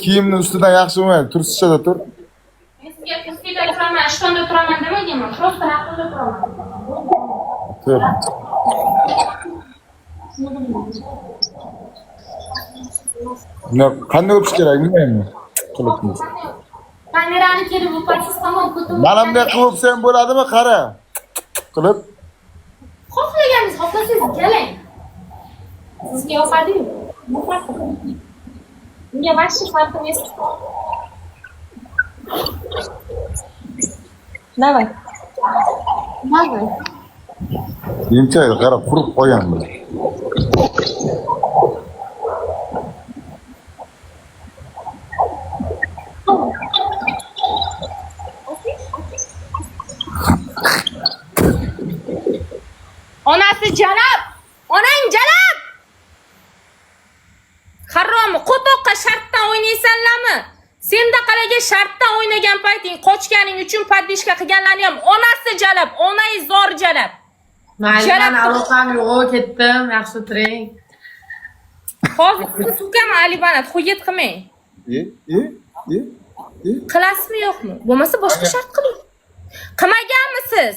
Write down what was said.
Kiyimni ustidan yaxshi bo'lmaydi. Tursichada tur. Men sizga kursida turaman, ishtonda turaman demaganman. Просто raqimda turaman. Tur. Bunday qanday o'pish kerak bilmayman. Qilib. Kamerani kelib o'pasiz, tamom ko'tim. Mana bunday qilib o'psam bo'ladimi? Qara. Qilib. Xohlaganingiz, xohlasangiz keling. Sizga yoqadi-yu. Bu farqi. Unga вообще farqi emas. Давай. Давай. Yemchaydi, qara, qurib qolgan bular. Onasi jalab! Onang jalab! Haromi, qo'toqqa shartdan o'ynaysanlarmi? Sendaqalarga shartdan o'ynagan payting qochganing uchun поддержка qilganlarni ham onasi jalab, onai zor jalab. Mayli, Jalab. mani aloqam yo'q, ketdim. Yaxshi o'tiring. Hozir siz ukam Alibanat, xuyet qilmang. E, e, e, e. Qilasizmi yo'qmi? Bo'lmasa boshqa shart qiling. Qilmaganmisiz?